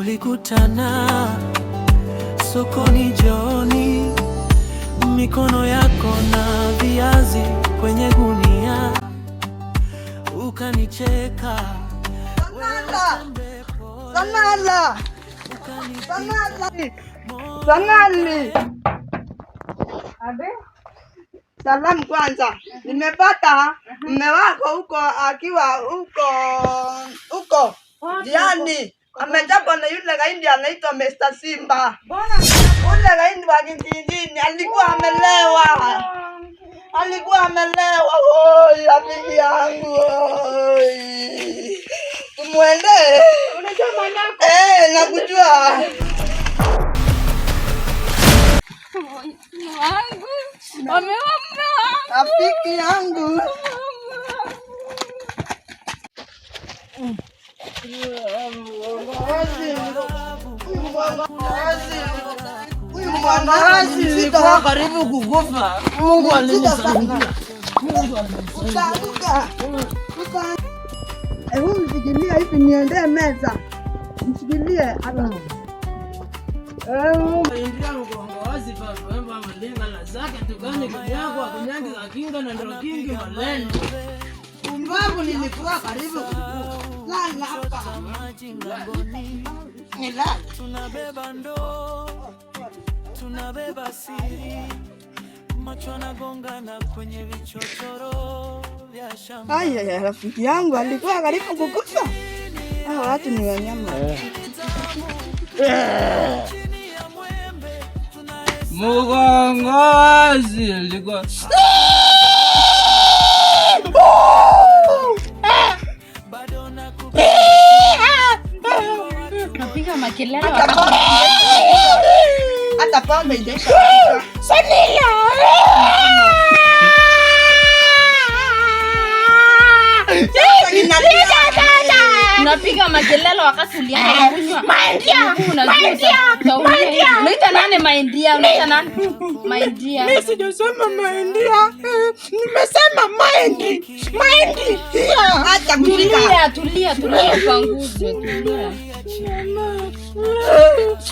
Tulikutana sokoni jioni, mikono yako na viazi kwenye gunia, ukanicheka. Sanala! Sanala! Sanali! Salamu kwanza. Nimepata mume wako huko akiwa huko huko jiani amechapwa na yule gaidi anaitwa Mr. Simba. Ule gaidi wa kijijini alikuwa amelewa. Alikuwa amelewa. Oi, rafiki yangu. Oi. Tumwende. Unajua mwanako? Eh, nakujua. Wangu. Wameua mume wangu. Rafiki yangu. Nilikuwa karibu kukufa. Mungu alinisaidia. Mungu alinisaidia. Hebu mshikilie hivi niendee meza. Mshikilie hapa. Ingia mgongo wazi baba wemba malenga la zake tukane kinyako akunyangi akinga na ndo kingi malendo. Umbavu nilikuwa karibu kukufa. Lala hapa. Nilale. Tunabeba ndoo, tunabeba siri, macho yanagongana kwenye vichochoro vya shamba. Aya ya rafiki yangu alikuwa karibu kukufa. Hao watu ni wanyama. Mgongo wazi alikuwa Napiga makelele. Hata pombe ijaisha. Unapiga makelele wakati ulianza kunywa. Unajua unaita nani maindia? Unaita nani? Maindia. Mimi sijasema maindia. Nimesema mahindi. Mahindi. Hata kushika. Tulia, tulia, tulia upanguzwe, tulia.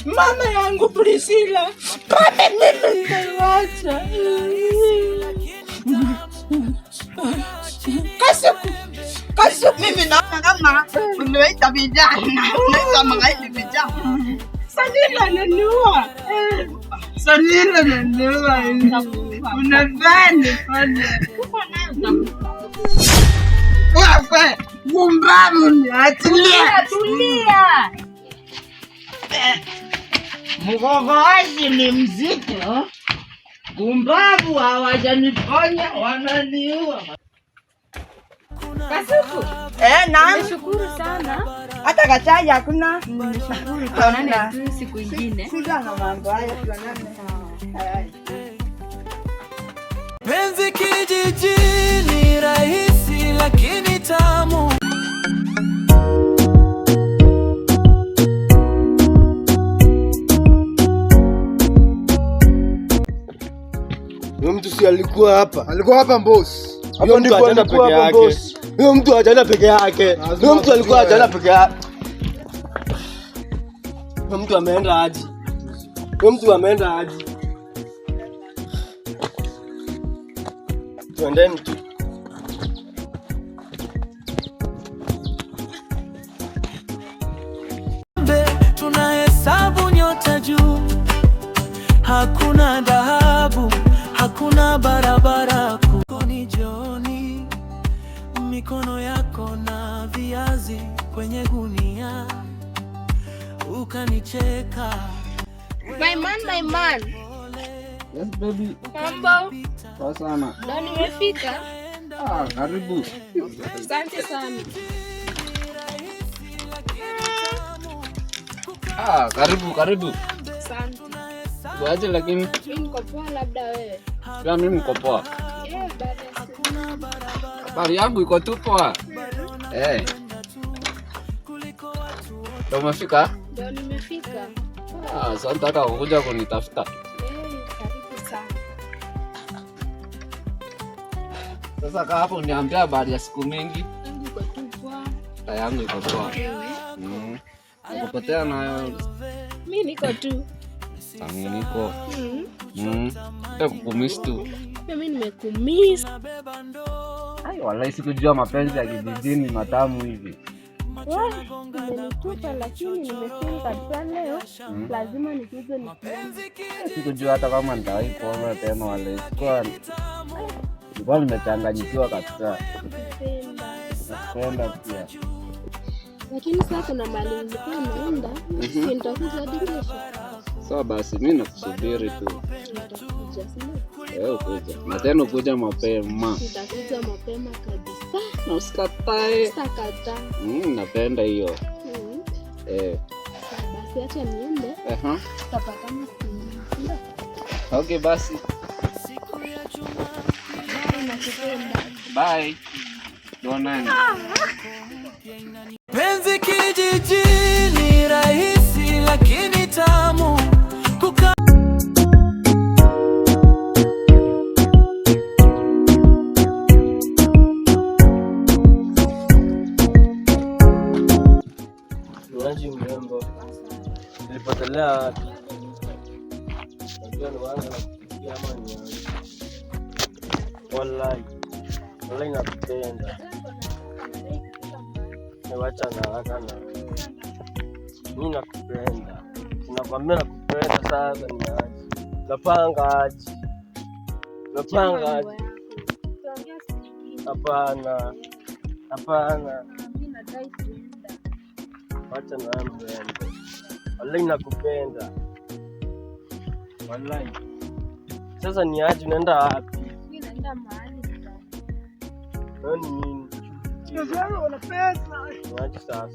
Mama yangu Priscilla, kama mimi nitaiwacha. Kasuku, kasuku. Mimi naona kama unaita vijana, unaita magaidi vijana. Sanila ananiua. Sanila ananiua. Unadhani fanya. Wewe, gumbavu niachilie. Tulia, tulia. Mgongo wazi ni mzito. Gumbavu hawajaniponya, wananiua. Kasuku. Eh, naam. Nimeshukuru sana. Hata kachai hakuna. Nimeshukuru, tuonane tu siku ingine. Sija na mambo hayo tuonane. Haya. Penzi kijijini rahisi lakini tamu. Huyo mtu si alikuwa hapa? Alikuwa hapa boss. Huyo Hapo mtu ndipo hajaenda alikuwa peke hapo yake. boss. Huyo mtu hajaenda peke yake. Lazima Huyo mtu alikuwa akujue. hajaenda peke yake. Huyo mtu ameenda aje? Huyo mtu ameenda aje? Tuendeni tu. Tunahesabu nyota juu, hakuna dhahabu, hakuna barabara kuu. Ni jioni, mikono yako na viazi kwenye gunia, ukanicheka. My man, my man. Yes baby. Mambo? Poa sana. Ndo nimefika. Ah, karibu. Asante sana. Ah, karibu karibu. Asante. Waje lakini Mimi niko poa, labda wewe. pia mimi niko poa. Yeah, baada ya siku. Habari yangu iko tu poa. Eh. Ndio umefika? Ndo nimefika. Ah, asante hata kukuja kunitafuta. Eh, karibu sana. Sasa kaa hapo uniambia habari ya siku mingi. Yangu iko tu poa. Yangu iko poa. Wewe? Mm. Umepotea nayo. Mi niko tu. Mimi niko. Ndio kukumiss tu. Mimi nimekumiss. Ai, wallahi sikujua mapenzi ya kijijini matamu hivi. Umenitupa lakini nimefeel kabisa leo lazima nikuje nikuone. Sikujua hata kama nitawahi kuona tena wallahi. Nilikuwa nimechanganyikiwa kabisa. Nakupenda pia. Lakini sasa kuna mahali nilikuwa naenda, si nitakuja hadi kesho. Sawa basi, mimi nakusubiri tu. Nitakuja, si ndio? Wewe ukuja. Na tena ukuja mapema. Nitakuja mapema kabisa. Na usikatae. Sitakataa. Napenda hiyo. Sawa basi, acha niende. Tutapatana siku nyingine. Si ndio? Okay basi. Bye. Tuonane. Penzi kijijini rahisi lakini tamu kuka. Niaje mrembo? Nilipotelea wapi? Najua ni wangu na kupigia ama ni wangu. Wallahi. Wallahi nakupenda. Niwacha na haraka na. Mimi nakupenda. Nakwambia nakupenda sasa ni aje. Napanga aje. Napanga aje. Tutaongea siku nyingine. Hapana. Hapana. Mimi nadai kuenda. Wacha na wewe mrembo. Wallahi nakupenda. Wallahi. Sasa ni aje unaenda wapi? Mimi naenda mahali Wewe ni nini? Ni aje sasa?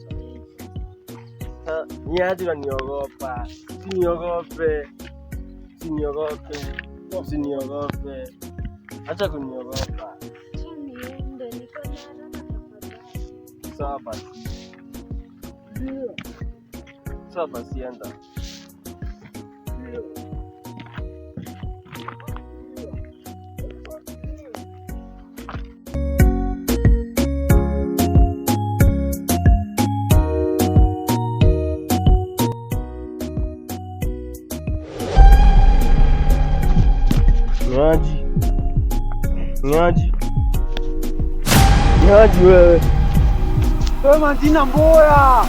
Ni aje unaniogopa? Usiniogope. Usiniogope. Usiniogope. Acha kuniogopa. Acha niende, niko na haraka tafadhali. Sawa basi. Sawa basi enda. Niaji. Niaji. Niaji wewe. Wewe Martina Mboya.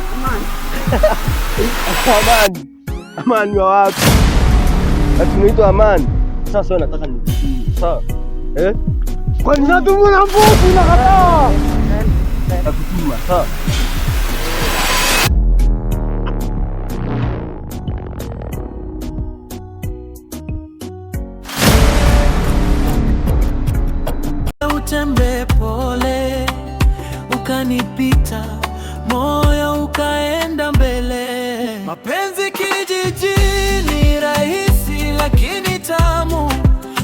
Amani. Amani wa wapi? Ati unaitwa Amani. Sasa wewe nataka nikutume. Sawa? Eh? Kwani natumwa na mbuzi unakataa? Nakutuma, sawa? Utembe pole, ukanipita, moyo ukaenda mbele. Mapenzi kijijini rahisi lakini tamu,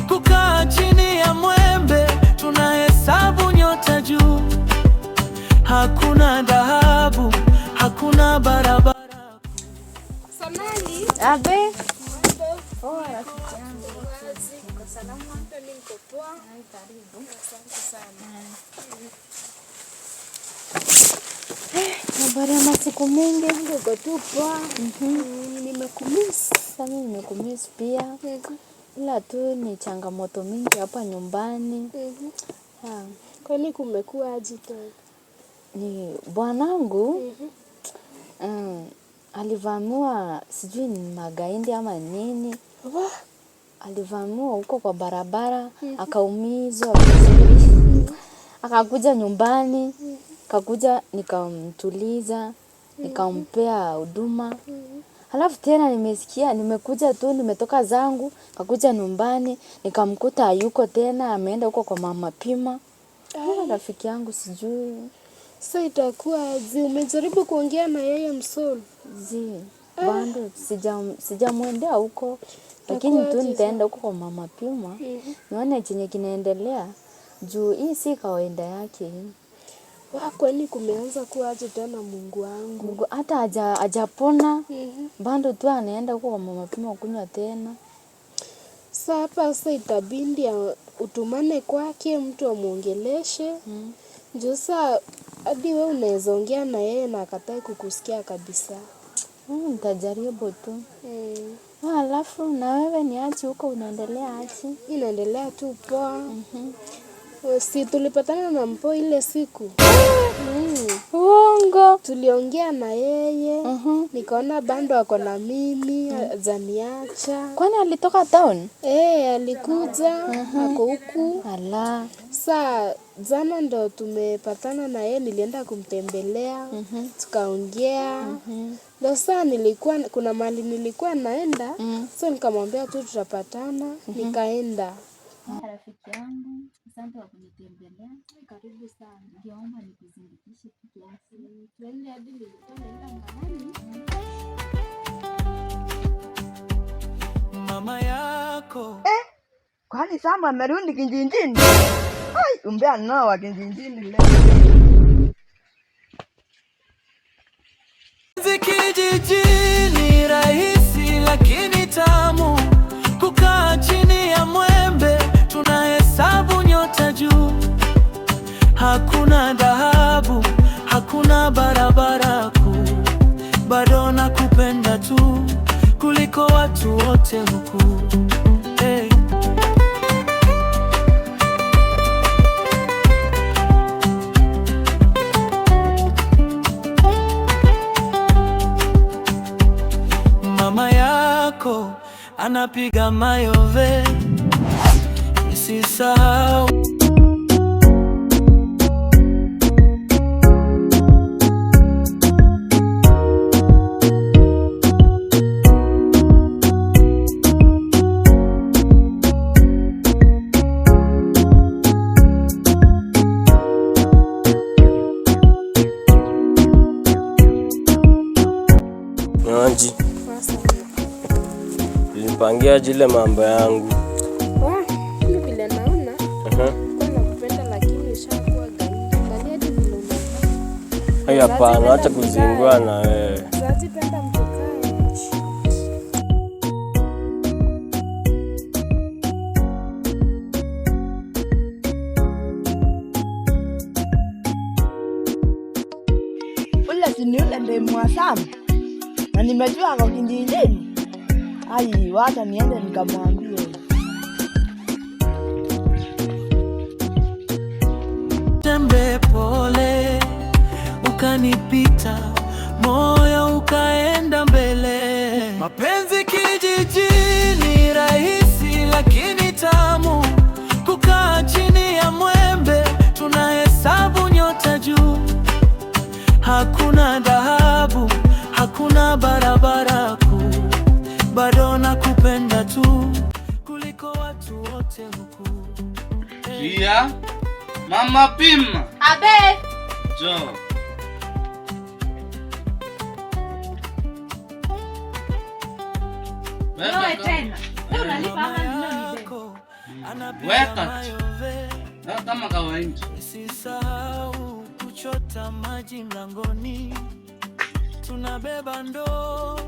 kukaa chini ya mwembe tunahesabu nyota juu. Hakuna dhahabu, hakuna barabara. Sonali. Abe. Poa rafiki yangu. Uko salama? Mimi niko poa. Karibu. Asante sana. Habari ya masiku mingi. Niko tu poa. Nimekumiss. Sasa mimi nimekumiss pia. Ila tu ni changamoto mingi hapa nyumbani. Kwani kumekuwa aje tena? Ni bwanangu alivamiwa sijui ni magaidi ama nini. Alivamiwa huko kwa barabara, akaumizwa vizuri. Akakuja nyumbani, akakuja nikamtuliza, nikampea huduma. Halafu tena nimesikia, nimekuja tu, nimetoka zangu, kakuja nyumbani, nikamkuta hayuko tena, ameenda huko kwa mama Pima. Rafiki yangu sijui. Sasa itakuwa aje? Umejaribu kuongea na yeye msolo? Zi, bado sijamwendea huko. Lakini tu nitaenda huko kwa mama Pima. Nione chenye kinaendelea. Juu hii si kawaida yake. Kwani kumeanza kuwa aje tena Mungu wangu? Mungu hata hajapona. Bado tu anaenda huko kwa mama Pima kunywa tena. Sasa hapa sasa itabidi utumane kwake mtu amuongeleshe. Juu sasa hadi wewe unaweza ongea na yeye na akatae kukusikia kabisa. Nitajaribu tu. Alafu na wewe ni aje huko, unaendelea aje? Inaendelea tu poa. Si tulipatana na Mpo ile siku. Uongo. Tuliongea na yeye. Nikaona bado ako na mimi, hajaniacha. Kwani alitoka town? Eh, alikuja, ako huku. Ala. Saa jana ndo tumepatana na yeye, nilienda kumtembelea, tukaongea. Ndo saa nilikuwa kuna mahali nilikuwa naenda, so nikamwambia tu tutapatana, nikaenda. Rafiki yangu, asante kwa kunitembelea. Karibu sana. Ningeomba nikuzindikishe tu kiasi. Twende hadi nilikuwa naenda mahali. Mama yako Kwani Samu amerudi kijijini? Ai, umbea nao wa kijijini leo. Kijijini rahisi lakini tamu, kukaa chini ya mwembe tunahesabu nyota juu. Hakuna dhahabu, hakuna barabara kuu, bado nakupenda tu kuliko watu wote huku. Hey. Mama yako anapiga mayove, nisisahau. Nyanji, nilipangia jile mambo yangu. Wah, mimi vile naona kwa nakupenda lakini ushakuwa gaidi. Angalia hadi vile unavaa. Ai, hapana, acha kuzingua na wewe. Zazi penda mtukae. Ule si ni ule ndemu wa Samu na nimejua ako kijijini. Ai, wacha niende nikamwambie. Tembe pole, ukanipita, moyo ukaenda mbele. Mapenzi kijijini rahisi lakini tamu, kukaa chini ya mwembe tunahesabu nyota juu. Hakuna dhahabu, hakuna barabara kuu, bado nakupenda tu kuliko watu wote huku. Ria, Mama Pima. Abe. Jo. Wewe tena. Wewe unalipa ama ndio Yako anapiga Weka tu. mayove. Kama kawaida. Usisahau kuchota maji mlangoni, tunabeba ndoo,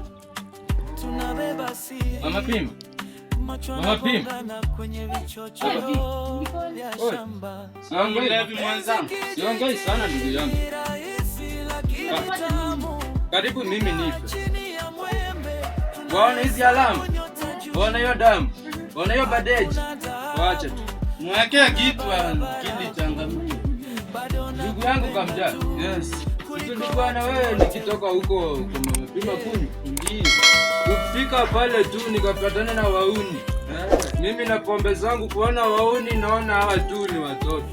tunabeba siri, Mama Pima. macho Mama Pima. yanagongana kwenye vichochoro vya Oi. shamba. Siongei mwenzangu. Siongei sana ndugu yangu. Rahisi lakini Ah. tamu, Karibu mimi nife. chini ya mwembe Waona hizi alama? nyota juu. Waona hiyo damu? Waona hiyo bandeji? Waache tu. Mwekee kitu akili changamke. Ndugu yangu Kamja. Yes. Tulikuwa na wewe nikitoka huko kwa Mama Pima kunywa. Ndio. Kufika pale tu nikapatana na wauni. Mimi na pombe zangu kuona wauni naona hawa tu ni watoto.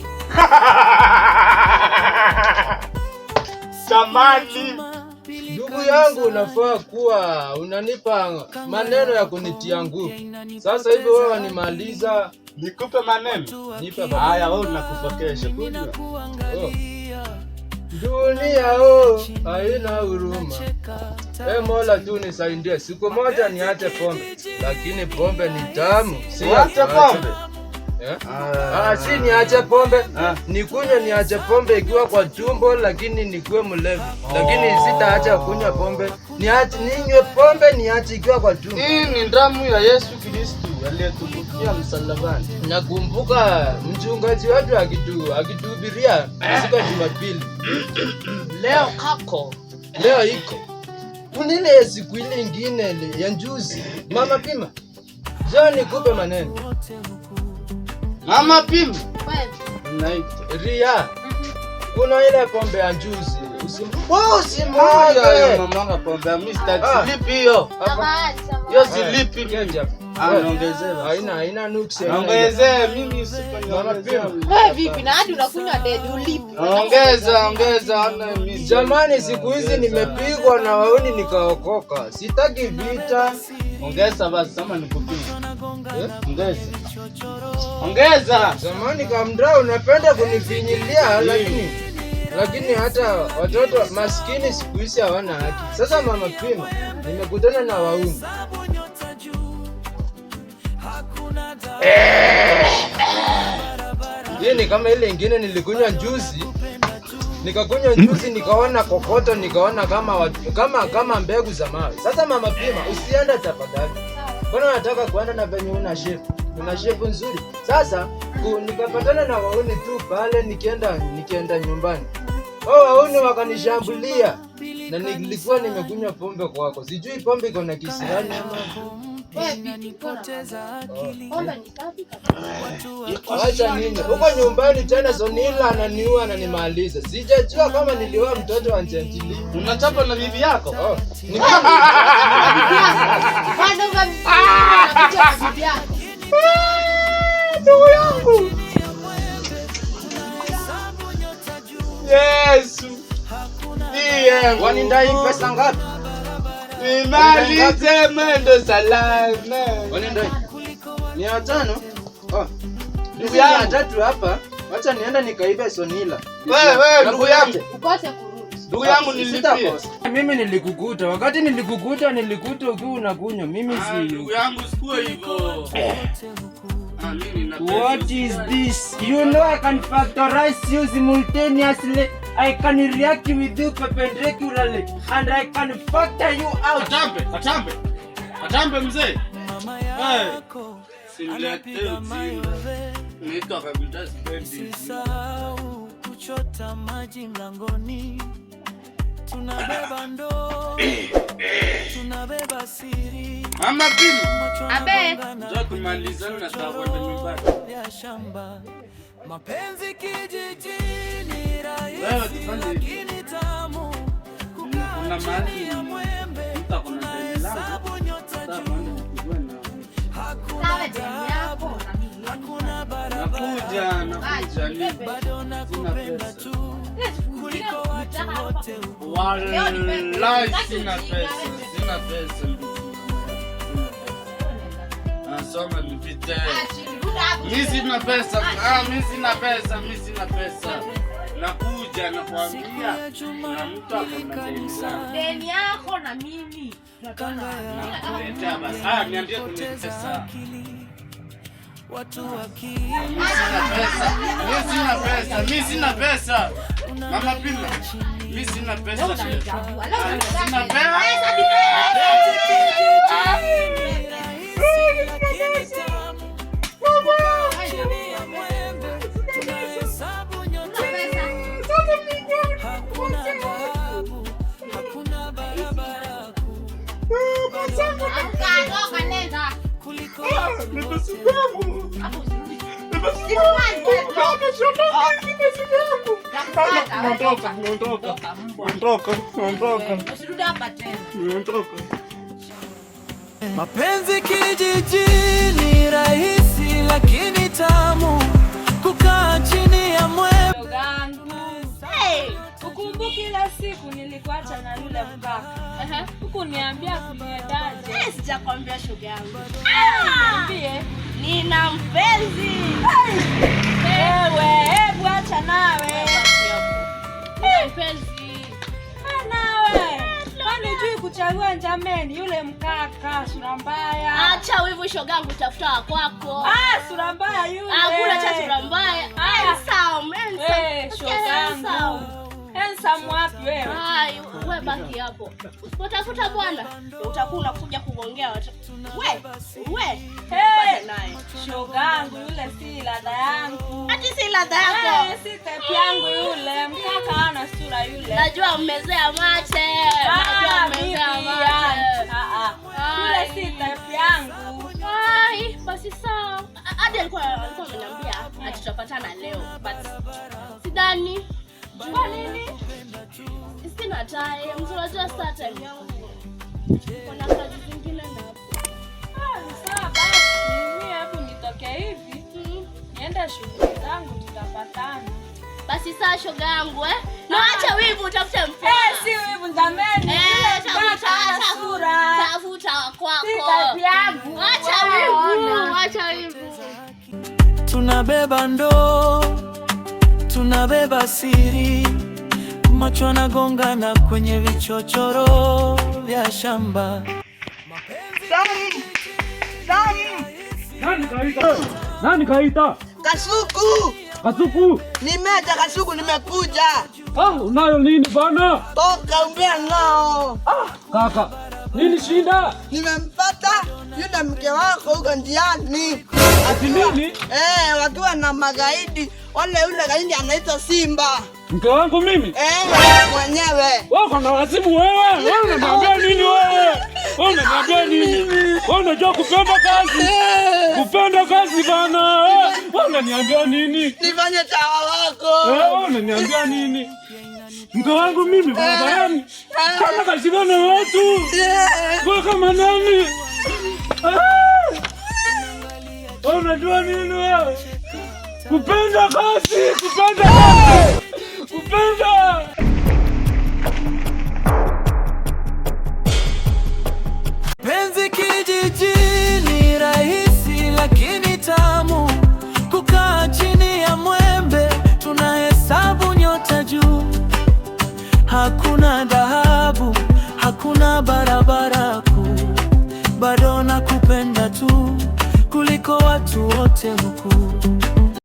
Ndugu yangu, unafaa kuwa unanipa maneno ya kunitia nguvu. Sasa hivi wewe wanimaliza. Nikupe maneno? Nipe baba. Haya, wewe unakufa kesho. Kunywa. Oh. Dunia oh, haina huruma. E Mola tu nisaidie, siku moja niache pombe, lakini pombe ni tamu. Si ya Uache kuacha. pombe? Eh? Ah, si niache pombe, nikunywe niache pombe ikiwa kwa tumbo, lakini nikuwe mlevi. Lakini sitaacha kunywa pombe. Niache ninywe pombe niache ikiwa kwa tumbo. Hii ni damu ya Yesu Kristu aliyetukukia msalabani. Nakumbuka mchungaji wetu akituhubiria siku ya Jumapili. Leo kako Leo iko. Kuna ile siku ile ingine ile ya njuzi. Mama Pima. Njoo nikupe maneno. Mama Pima. Wewe. Ria. Kuna ile pombe ya njuzi. Wewe usimwage. Mama pombe mimi sitaki hiyo. Hiyo silipi mimi. Anaongezea. Haina nuksi. Ongezea mimi siponiongezea. Wewe vipi na hadi unakunywa dead ulipi? Ongeza ana mimi. Jamani, siku hizi nimepigwa na wauni nikaokoka. Sitaki vita. Ongeza basi kama nikupima. Ongeza. Ongeza. Zamani kamdra unapenda kunifinyilia lakini hata watoto maskini siku hizi hawana haki. Sasa Mama Pima, nimekutana na wauni. Hii ni kama ile ingine nilikunywa juzi. Nikakunywa juzi nikaona kokoto, nikaona kama mbegu za mawe. Sasa Mama Pima, usiende tafadhali. Mbona unataka kuenda na venye una shape? Una shape nzuri. Sasa nikapatana na wauni tu pale nikienda nyumbani. Wao wauni wakanishambulia. Na nilikuwa nimekunywa pombe kwako. Sijui pombe iko na kisirani ama. Acha nini? Huko nyumbani tena Sonila ananiua ananimaliza. Sijajua kama nilioa mtoto wa Gentili. Unachapa na bibi yako? Oh. Ndugu yangu. Yesu. Ndiye. Wanindai pesa ngapi? Nimalize mwendo salama. Wanindai 500. Oh. Ndugu yangu 3 hapa. Wacha nienda nikaibe Sonila. Wewe ndugu yangu. Ukose kurudi. Ndugu yangu nilipie. Mimi nilikukuta. Wakati nilikukuta nilikuta ukiwa unakunywa. Mimi si. Ndugu yangu sikuwa hivyo. What is this? You know I can factorize you simultaneously. I can react with you perpendicularly and I can factor you out. Atambe mzee. Hey. Simlete ujinga. Nito kabisa sipendi. Usisahau kuchota maji mlangoni. Tunabeba ndoo. Tunabeba siri. Mama Pima. Abe. Njoo tumalizane na tutakwenda nyumbani. Ya shamba. Mapenzi kijijini rahisi lakini tamu. Kuna mahali mtu ako na deni langu. Nyota juu. Sawa deni yako na mimi. Hakuna barabara. Nakuja ni Bado nakupenda tu kuliko watu wote. Wallahi sina pesa. Nasoma nipite. Mimi sina pesa. Mimi sina pesa. Nakuja nakwambia. Na mtu ako na deni langu. Deni yako na mimi. Nakuletea basi. Niambie kuna pesa. Watu Mimi sina pesa. Mama Pima. Mimi sina pesa. Sina pesa. Mapenzi kijijini rahisi lakini tamu, kukaa chini ya mwembe. Hey, ukumbuki ile siku nilikuacha na yule mkaka. Hukuniambia kuliendaje? Sijakwambia shoga yangu. Niambie. Nina mpenzi. Wewe, hebu acha nawe. Nina mpenzi. Nawe. Kwani hujui kuchagua njameni yule mkaka sura mbaya. Acha wivu shoga yangu, tafuta wa kwako. Sura mbaya yule. Hakuna cha sura mbaya. Handsome, handsome. Shoga yangu. Handsome wapi wewe? Ai, wewe baki hapo. Usipotafuta bwana, utakuwa unakuja kuongea watu. We. Hey, shoga yangu yule si ladha yangu. Ati si ladha yako? Si type yangu yule. Mkaka ana hana sura yule. Najua mmezea mate. Najua mmezea Vipi, mate. Ah, ah. Yule si type yangu. Ai, basi sawa. Hadi alikuwa ameniambia ati tutapatana leo, but sidhani. Kwa nini? Sina time. Si unajua sasa time yangu. Kuna kazi zingine na Ah, ni sawa basi. Mimi hebu nitoke hivi. Niende shughuli zangu, tutapatana. Basi sawa shoga yangu eh. Na acha wivu utafute mfano. Eh, si wivu jameni. Eh, Yule tafuta mkaka hana sura. Tafuta wa kwako. Si type yangu. Acha wivu, acha wivu. Tunabeba ndoo, tunabeba siri, macho yanagongana kwenye vichochoro vya shamba. Sam! Sam! Nani kaita? Nani kaita? Kasuku! Kasuku! Nimeja Kasuku, nimekuja. Ah, unayo nini bana? Toka umbea nao. Ah, kaka. Nini shida? Nimempata yule mke wako huko njiani. Ati nini? Eh, wakiwa na magaidi. Wale yule gaidi anaitwa Simba. Mke wangu mimi? Eh, mwenyewe. Wewe uko na wazimu wewe. Wewe unaniambia nini wewe? Wewe unaniambia nini? Wewe unajua kupenda kazi. Kupenda kazi bana. Wewe unaniambia nini? Nifanye chawa wako. Eh, wewe unaniambia nini? Mke wangu mimi barabarani. Kama kashiba na watu. Wewe kama nani? Wewe unajua nini wewe? Kupenda kazi, kupenda kazi. Kupenda. Penzi kijijini rahisi lakini tamu, kukaa chini ya mwembe tunahesabu nyota juu. Hakuna dhahabu, hakuna barabara kuu, bado nakupenda tu kuliko watu wote huku.